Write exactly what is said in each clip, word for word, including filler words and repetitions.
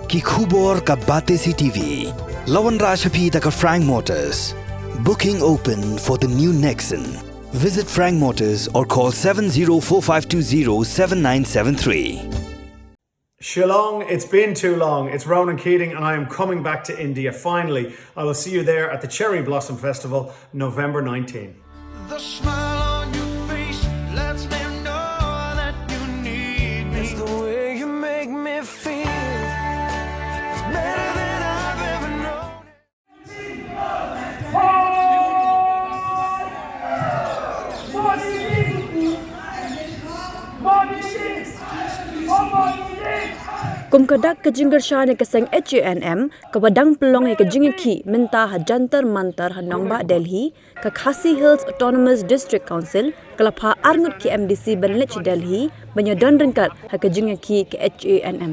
Ki khubor ka Batesi T V. La wanrah sha phi da ka Frank Motors. Booking open for the new Nexon. Visit Frank Motors or call seven zero four five two zero seven nine seven three. Shillong, it's been too long. It's Ronan Keating, and I am coming back to India finally. I will see you there at the Cherry Blossom Festival, November nineteenth. The smile on your face lets me know that you need me. It's the way you make me feel. It's better than I've ever known. Kum ka dak ka jingkyrshan ïa ka seng H A N M, kaba dang pynlong ïa ka jingïakhih mynta ha Jantar Mantar ha nongbah Delhi, ka Khasi Hills Autonomous District Council ka la phah arngut ki M D C ban leit sha Delhi ban ïadon ryngkat ha ka jingïakhih ka H A N M.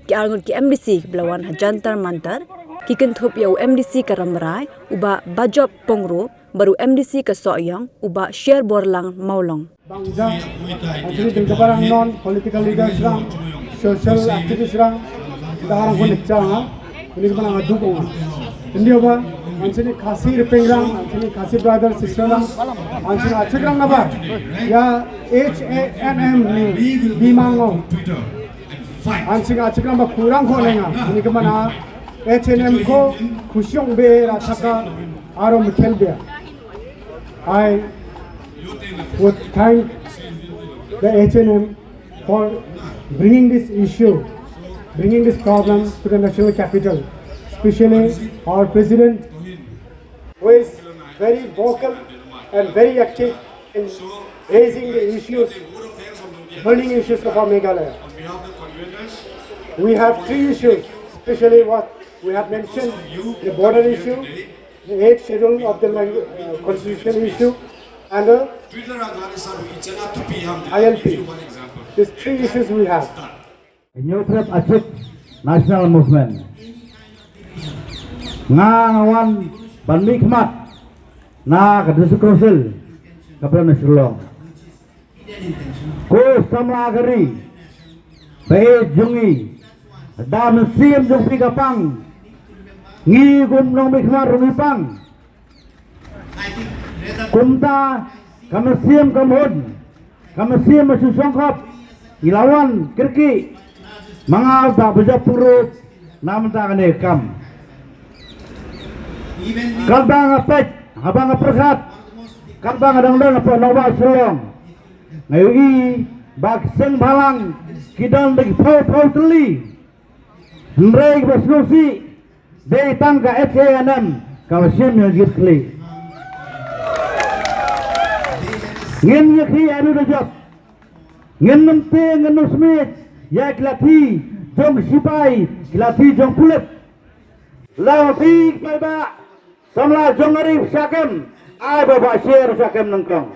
Ki arngut ki M D C kiba la wan ha Jantar Mantar ki kynthup ïa u M D C ka Rambrai, u Bah Bajop Pyngrope, bad u M D C ka Sohiong, u Bah Sherborlang Mawlong. Bang jam, actually, ding ka barang non political leaders rang, social activists rang, da rang ko nek chang ha, ini ka barang adu ko. India ba, anchini Khasi ripeng rang, anchini Khasi brother sister rang, anchini achik rang na ba, ya H A N M ni, bimang ngo. Anchini achik rang ba kurang ko nenga, ini ka mana H A N M ko khusyong be ra chaka aro mikel be. I would thank the H A N M for bringing this issue, bringing this problem to the national capital, especially our president, who is very vocal and very active in raising the issues, burning issues of our Meghalaya. We have three issues, especially what we have mentioned, the border issue, the eighth schedule of the langu-, uh, constitution issue, and the I L P. These three issues we have. Hynñiewtrep Achik National Movement. Nga nga wan ban mih khmat na ka District Council ka Bren Shillong. Ko samla ka ri, ba ïeit jong ngi, da mynsiem jong phi ka pang, ngi kum nongmihkhmat ruh ngi pang. Kumta ka mynsiem ka mut, ka mynsiem ka shu shongkop, ngi la wan kyrkieh, ma nga u Bah Bajop Pyngrope, na mynta kane ka kam. Katba nga peit, haba nga pyrkhat, katba nga dang don hapoh nongbah Shillong, nga ïohi ba ki seng bhalang ki don da ki phew phew tylli. Hynrei kaba sngewsih, dei tang ka H A N M kaba shim ïa ki khlieh. Ngin ïakhih haduh da jop. Ngin ym tieng, ngin ym smiej ïa ki lathi jong ki sipai, ki lathi jong pulit. Lada phi ki paidbah samla jong nga ri phi shah kem, ai ba Bah Sher shah kem nyngkong.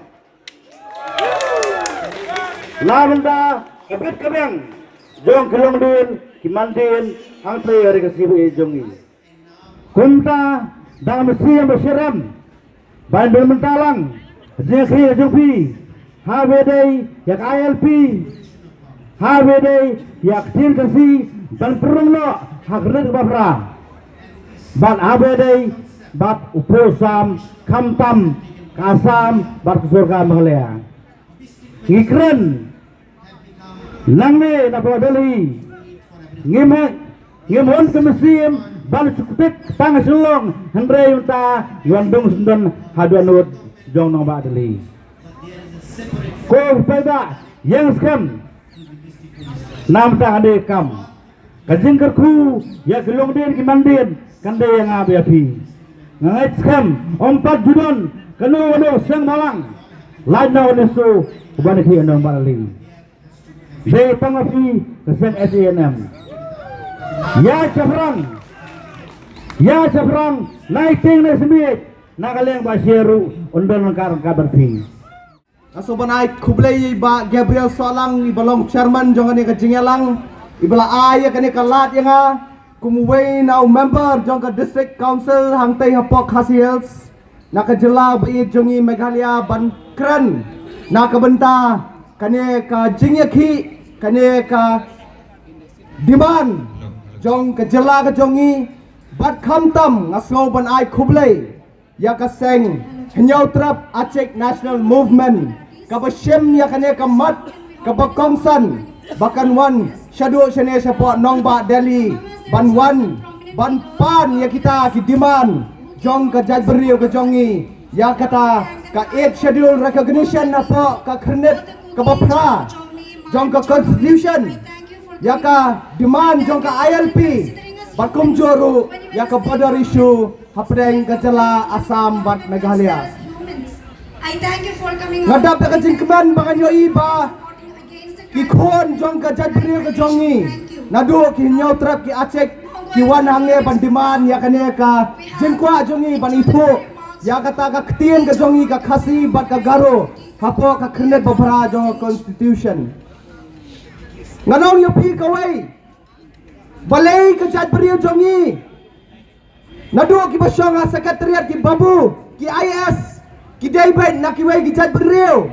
Na bynta ka bit ka biang jong ki longdien ki mandien hangtei ha ri Khasi ba ïeit jong ngi. Kumta da ka mynsiem ba syriem ban don mynta lang jingïakhih jong phi, haba dei ïa ka I L P, haba dei ïa ka ktien Khasi ban pynrung noh ha ka ri kaba phra, bad haba dei bad u pud sam khamtam ka Assam bad ka sorkar Meghalaya. Ngi kren nangne na Delhi, ngim heh, ngim hun ka mynsiem ban shu ktik tang Shillong, hynrei mynta ngi wan dung syndon haduh nud jong nongbah Delhi. Ko paidbah, ïeng skhem na mynta kane ka kam. Ka jingkyrkhu ïa ki longdien ki mandien kan dei ïa nga bad ïa phi. Nga ngeit skhem ym pat ju don kano kano seng bhalang lait na une u shu uban ïakhih nongbah Delhi. Dei tang ma phi ka seng H A N M. Ïa shaphrang, ïa shaphrang, nai tieng nai smiej, na ka liang Bah Sher ruh un don ryngkat ryngkat bad phi. Nga sngewbha ban ai khublei ïa i Bah Gabriel Sohlang, iba long chairman jong kane ka jingïalang, iba la ai ïa kane ka lad ïa nga kum uwei na u member jong ka District Council hangtei hapoh Khasi Hills, na ka jylla ba ïeit jong ngi Meghalaya, ban kren na ka bynta kane ka jingïakhih, kane ka demand jong ka jylla ka jong ngi, bad khamtam nga sngew ban ai khublei ïa ka seng Hynñiewtrep Achik National Movement kaba shim ïa kane ka mat kaba kongsan ba kan wan shaduh shane shapoh nongbah Delhi ban wan ban pan ïa kita ki demand jong ka jaitbynriew ka jong ngi ïa kata ka Eighth Schedule recognition hapoh ka khyrnit kaba phra jong ka Constitution, ïa ka demand jong ka I L P, bad kumjuh ruh ïa ka border issue hapdeng ka jylla Assam bad Meghalaya. I thank you for coming. Nga dap da ka jingkmen ba ngan ïohi ba ki khun jong ka jaitbynriew ka jong ngi, naduh ki Hynñiewtrep, ki Achik, ki wan hangne ban demand ïa kane ka jingkwah jong ngi ban ithuh ïa kata ka ktien ka jong ngi, ka Khasi bad ka Garo, hapoh ka khyrnit ba phra jong ka Constitution. Ngan ong ïa phi kawei, balei ka jaitbynriew jong ngi, naduh kiba shong ha secretariat, ki babu, ki I A S, ki dei beit na kiwei ki jaitbynriew.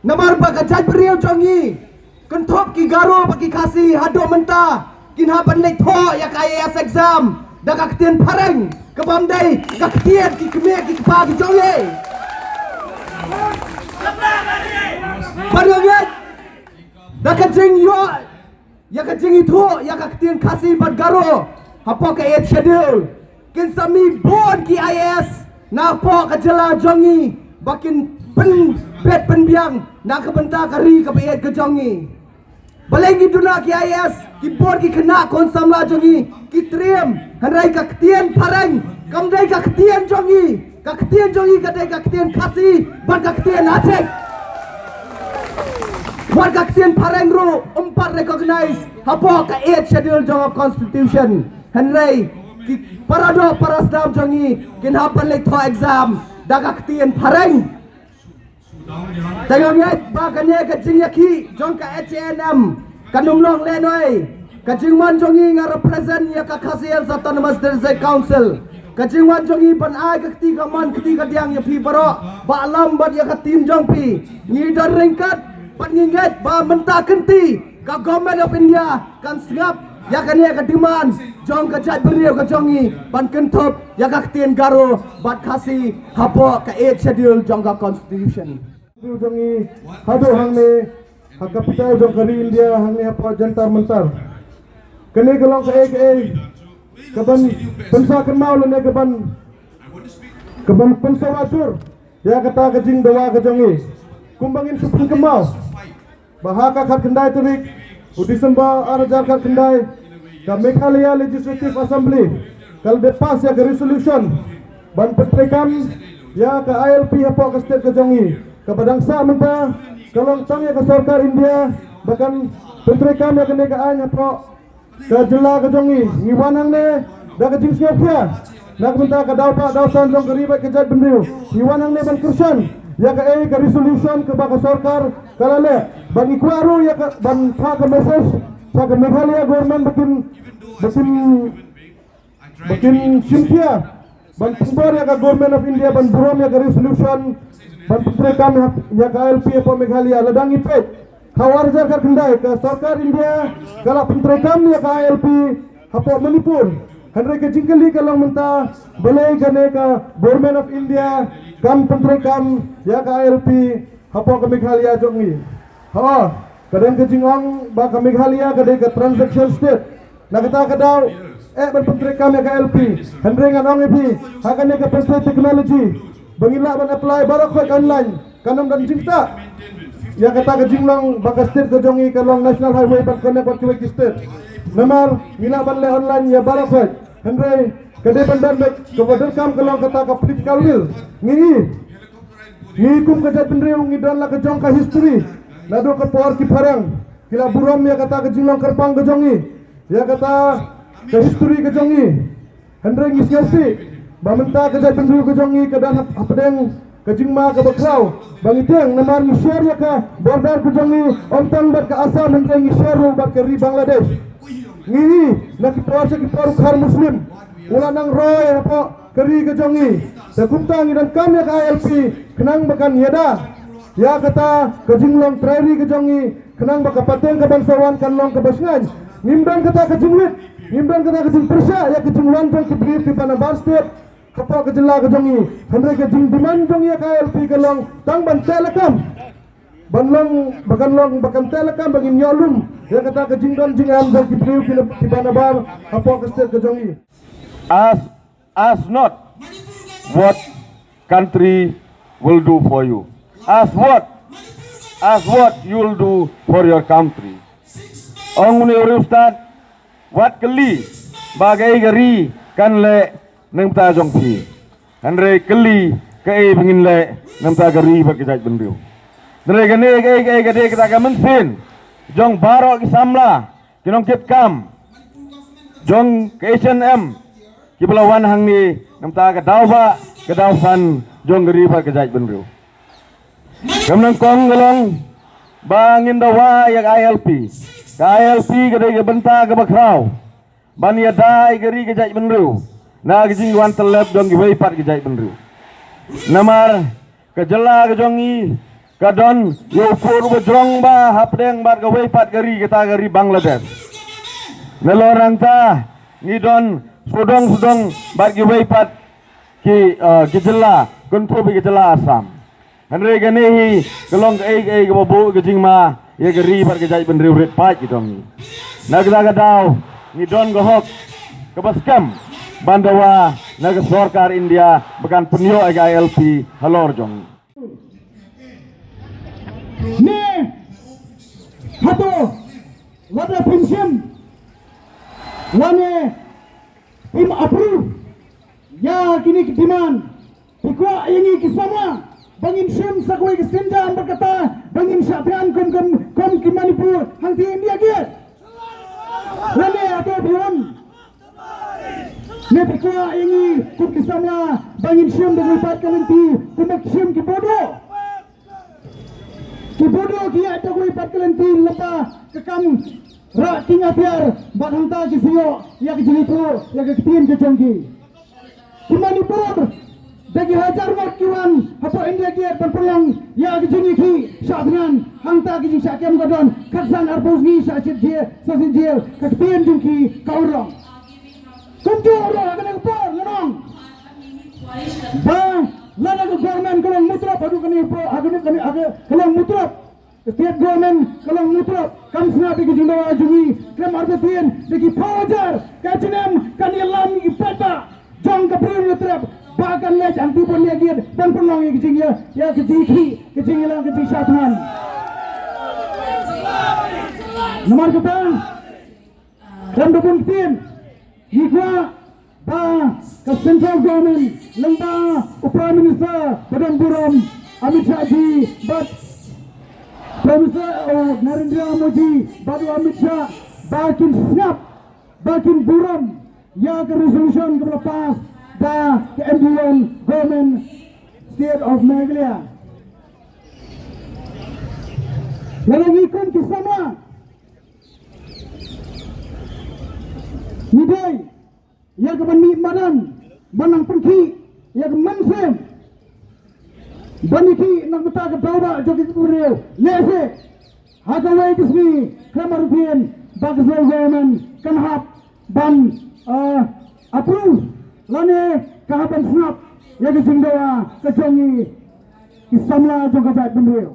Namar ba ka jaitbynriew jong ngi, kynthup ki Garo bad ki Khasi, haduh mynta kin hap ban leit thoh ïa ka I A S exam da ka ktien phareng, ka bym dei ka ktien ki kmie ki kpa ki jong ngi. Bad nga ngeit da ka jingïoh ïa ka jingithuh ïa ka ktien Khasi bad Garo hapoh ka Eighth Schedule, kin sa mih bun ki I A S napoh ka jylla jong ngi ba kin pynbit pynbiang na ka bynta ka ri kaba ïeit ka jong ngi. Balei ngi duna ki I A S? Ki bun ki khynnah khun samla jong ngi ki triem, hynrei ka ktien phareng kam dei ka ktien jong ngi. Ka ktien jong ngi ka dei ka ktien Khasi bad ka ktien Achik. Wat ka ktien phareng ruh ym pat recognize hapoh ka Eighth Schedule jong ka Constitution. Hynrei ki para doh para snam jong ngi kin hap ban leit thoh exam da ka ktien phareng. Te nga ngeit ba kane ka jingïakhih jong ka H A N M kan ym long lehnoh. Ka jingwan jong ngi, nga represent ïa ka Khasi Hills Autonomous District Council. Ka jingwan jong ngi ban ai ka kti kamon kti kadiang ïa phi baroh, Bah Lam bad ïa ka team jong phi. Ngi don ryngkat bad ngi ngeit ba mynta kynti ka Government of India kan sngap ïa kane ka demand jong ka jaitbynriew ka jong ngi ban kynthup ïa ka ktien Garo bad Khasi hapoh ka Eighth Schedule jong ka Constitution. Jong ngi haduh hangne ha capital jong ka ri India, hangne hapoh Jantar Mantar. Kane ka long kaei kaei kaban pynsah kynmaw lane kaban, kaban pynsawa jur ïa kata ka jingdawa ka jong ngi. Kumba ngin shu pynkynmaw ba ha ka khatkhyndai tarik u December ar hajar khatkhyndai, ka Meghalaya Legislative Assembly ka la dep pass ïa ka resolution ban pyntreikam ïa ka I L P hapoh ka state ka jong ngi. Kaba dang sah mynta ka long tang ïa ka sorkar India ba kan pyntreikam ïa kane ka aiñ hapoh ka jylla ka jong ngi. Ngi wan hangne da ka jingsngewkhia na ka bynta ka daw pah daw san jong ka ri bad ka jaitbynriew. Ngi wan hangne ban kyrshan ïa kaei ka resolution kaba ka sorkar ka la leh. Bad ngi kwah ruh ïa ka ban phah ka message sha ka Meghalaya government ba kin, ba kin, ba kin shim khia ban pynbor ïa ka Government of India ban burom ïa ka resolution ban pyntreikam ïa ka I L P hapoh Meghalaya. Lada ngi peit ha u ar hajar khatkhyndai, ka sorkar India ka la pyntreikam ïa ka I L P hapoh Manipur. Hynrei ka jingkylli ka long mynta, balei kane ka Government of India kam pyntreikam ïa ka I L P hapoh ka Meghalaya jong ngi? Ha, ka don ka jingong ba ka Meghalaya ka dei ka transition state. Na kata ka daw eh ban pyntreikam ïa ka I L P. Hynrei ngan ong ïa phi, ha kane ka pynthei technology ba ngi lah ban apply baroh khoit online, kan ym don jingktah ïa kata ka jinglong ba ka state ka jong ngi ka long national highway ban connect bad kiwei ki state. Namar ngi lah ban leh online ïa baroh khoit. Hynrei ka dei ban don beit, kaba donkam ka long kata ka political will. Ngi i, ngi kum ka jaitbynriew ngi don la ka jong ka history. Naduh ka por ki phareng ki la burom ïa kata ka jinglong kyrpang ka jong ngi, ïa kata ka history ka jong ngi. Hynrei ngi sngewsih ba mynta ka jaitbynriew ka jong ngi ka don hap-, hapdeng ka jingma kaba khraw ba ngi tieng, namar ngi share ïa ka border ka jong ngi ym tang bad ka Assam, hynrei ngi share ruh bad ka ri Bangladesh. Ngi i na ki por sha ki por u khar Muslim u la nang roi hapoh ka ri ka jong ngi. Te kumta ngi donkam ïa ka I L P khnang ba kan ïada ïa kata ka jinglong trai ri ka jong ngi, khnang ba ka pateng ka ban sa wan kan long kaba shngaiñ. Ngim don kata ka jingwit Ngim don kata ka jingpyrshah ïa ka jingwan jong ki briew kiba nabar state hapoh ka jylla ka jong ngi. Hynrei ka jingdemand jong ngi ïa ka I L P ka long tang ban teh lakam, ban long, ba kan long, ba kan teh lakam ba ngin ïoh lum ïa kata ka jingdon jingem jong ki briew kiba nabar hapoh ka state ka jong ngi. Ask, ask not what country will do for you. Ask what, ask what you will do for your country. Ong une u riewstad, wat kylli ba kaei ka ri kan leh na ka bynta jong phi. Hynrei kylli kaei ba ngin leh na ka bynta ka ri bad ka jaitbynriew. Hynrei kane kaei kaei ka dei kata ka mynsiem jong baroh ki samla, ki nongkitkam jong ka H A N D M kiba la wan hangne na ka bynta ka daw ba, ka daw san jong ka ri bad ka jaitbynriew. Ka nyngkong ka long ba ngin dawa ïa ka I L P. Ka I L P ka dei ka bynta kaba khraw ban ïada ïa ka ri ka jaitbynriew na ka jingwan tyllep jong kiwei pat ki jaitbynriew. Namar ka jylla ka jong ngi ka don ïa u pud uba jrong bha hapdeng bad kawei pat ka ri, kata ka ri Bangladesh. Nalor nangta ngi don sawdong sawdong bad kiwei pat ki, eh, ki jylla, kynthup ïa ka jylla Assam. Hynrei kane hi ka long kaei kaei kaba buh ka jingma ïa ka ri bad ka jaitbynriew rit paid ka jong ngi. Na kata ka daw ngi don ka hok kaba skhem ban dawa na ka sorkar India ba kan pynïoh ïa ka I L P halor jong ngi. Ne hato lada phim shim lane phim approve ïa kine ki demand, phi kwah ïa ngi ki samla ba ngin shim sa kawei ka sienjam ba kata ba ngin shah thngan kum, kum, kum ki Manipur hangtei India Gate? Lane hato phi wan ne phi kwah ïa ngi kum ki samla ba ngin shim da kawei pat ka lynti kumba ki shim ki Bodo? Ki Bodo ki ïaid da kawei pat ka lynti lypa ka kam rah kieng atiar bad hangta ki shu ïoh ïa ka jingithuh ïa ka ktien ka jong ki. Ki Manipur da ki hajar ngut ki wan hapoh India Gate ban pynlong ïa ka jingïakhih shah thngan, hangta ka jingshah kem ka don khatsan arphew sngi shah shit jail, shah shit jail, ka ktien jong ki ka urlong. Kumjuh ruh ha kane ka por ngan ong ba lada ka government ka long mutrop, haduh kane ka por, ha kane, kane, ha ka, ka long mutrop. State government ka long mutrop, kam sngap ïa ka jingdawa jong ngi, khlem artatien da ki phew hajar ka jingem kan ïalam ïa ki paidbah jong ka Bri u Hynñiewtrep ba kan leit hangtei ban leit ban pynlong ïa ka jingïa, ïa ka jingïakhih, ka jingïalang, ka jingshah thngan. Namar kata Khlem da bun ktien, ngi kwah ba ka central government lyngba u Prime Minister ba don burom Amit Shah ji bad Prime Minister, uh, Narendra Modi bad u Amit Shah ba kin sngap, ba kin burom ïa ka resolution kaba la pass da ka M D one government state of Meghalaya. Lada ngi kum ki samla ngi dei ïa ka ban mih madan ban nang pynkhih ïa ka mynsiem ban ïakhih na ka bynta ka daw ba jong ki briew, lehse ha kawei ka sngi khlem artatien ba ka central government kan hap ban, ah, approve lane ka hap ban sngap ïa ka jingdawa ka jong ngi ki samla jong ka jaitbynriew.